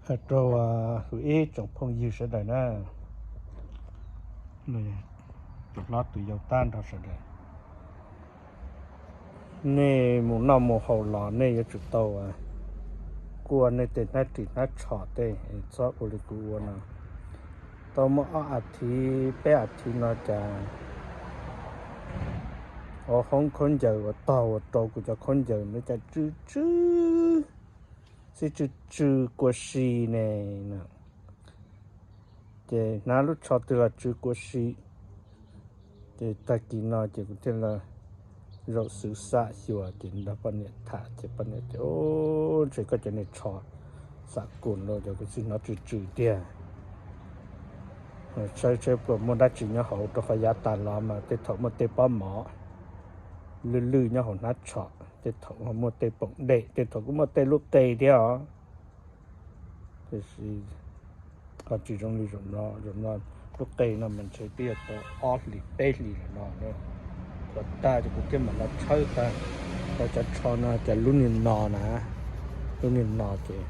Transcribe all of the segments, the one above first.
Rau kuv ib tsoom phooj ywg sawv daws na, tus hlob tus yau tag nrho sawv daws, nej mus noj mus haus los nej yuav tsum tau kuaj nej tej hnab ris hnab tsho tej, txhob ua li kuv ua no. Tau muaj ob as thiv peb as thiv no cas ua hoob khaub ncaws uas tog uas rau kuv cov khaub ncaws no cas tsw tsw, xib tsw tsw kua si ne. Ces hnab lub tsho twg los tsw kua si. Ces tag kis no ces kuv thiaj li zaum xwv xam xyuas ces nrog poj niam tham ces poj niam tias, Ntshe koj cov niag tsho xam kus los cov kuv txiv hnov tsw tsw tiag. Saib saib puas muaj dab tsi nyob hauv, rau qhov yav tas los mas tej thaum muaj tej pob mov lwj lwj nyob hauv hnab tsho, tej thaum muaj tej poom dej, tej thaum kuj muaj tej lub qe thiab os. Tiam sis ho tsis zoo li zaum no, zaum no lub qe no mas ntshe twb yog tau ob hlis peb hlis lawm no. Tag ces kuv thiaj mam los tshawb tag rau cov tsho no ces lub niag no na, lub niag no ces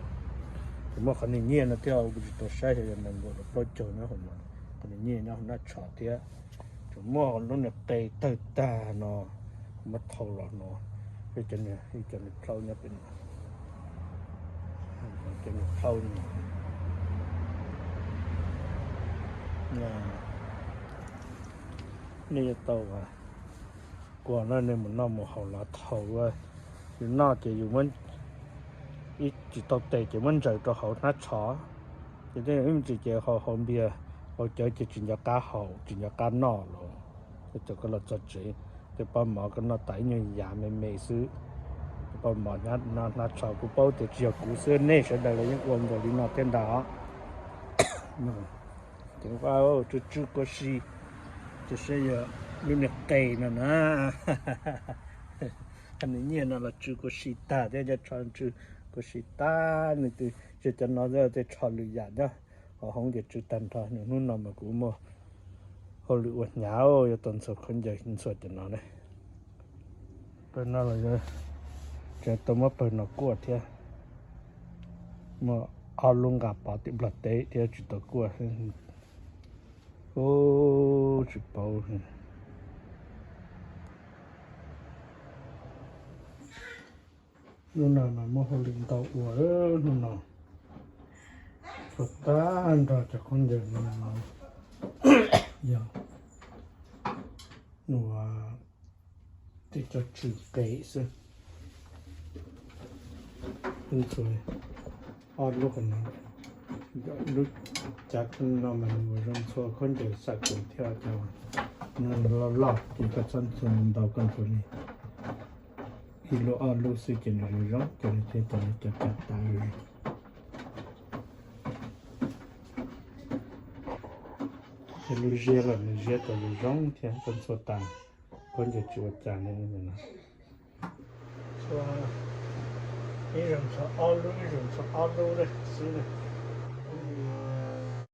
tseem muaj qhov niag nyiaj no thiab, kuv tsis tau saib xyov yog nees nkaum los plaub caug nyob hauv no, qhov niag nyiaj nyob hauv hnab tsho thiab. Tseem muaj lub niag qe tawg tag no, kuv muab thau los no, ib cov niag plhaub nyob pem no, cov niag plhaub no. Nej yuav tau kuaj no, nej mus noj mus haus los thaum yus noj ces yus ib tsis tau tes ces muab ntsaws rau hauv hnab tsho. Ces tej ib me ntsis ces haus haus npias haus cawv ces tsis nco qab haus tsis nco qab noj los. Ces thaum koj los txog tsev, tej pob mov koj noj tas ib nyuag yav me me xwb. Tej pob mov no hnab tsho kuv paub tias tsis yog kuv xwb, nej sawv daws los yeej ua nkaus li no thiab ntag. Ces tsw tsw kua si, ces saib yog lub niag qe no na. Qhov niag nyiaj no los tsw kua si tag thiab, cov tsho tsw kua si tag, nws twb tsis cov no tej tsho lwm yam nyob hauv hoob ces tsw tag nrho. Hnub no mas kuv muaj hauj lwm ua hnyav, yuav tau ntxhua khaub ncaws ntxhua cov no ne. Pawg no los tseem tau muab pawg no kuaj thiab. Muaj ob lub nqa pov tim Nplog teb thiab tsis tau kuaj. Ub, tsis paub. Hnub no mas muaj hauj lwm ntau ua, hnub no tshuav tag nrho cov khaub ncaws no yog ua tej cov tsw qe xwb. Ntxhua ob lub qhov no, lub cav no mas nws ua zoo ntxhua khaub ncaws xam kum thiab, cov no loj loj ces koj txhob ntxhua ntau, koj ntxhua li ib lub ob lub xwb ces nws zoo zoo, cov no thiaj tau cov cav tas. Ces lub ziab los nws ziab tau zoo zoo thiab, koj ntxhua tas khaub ncaws tsis ua cas li no. Ib zaug ntxhua ob lub, ib zaug ntxhua ob lub xwb.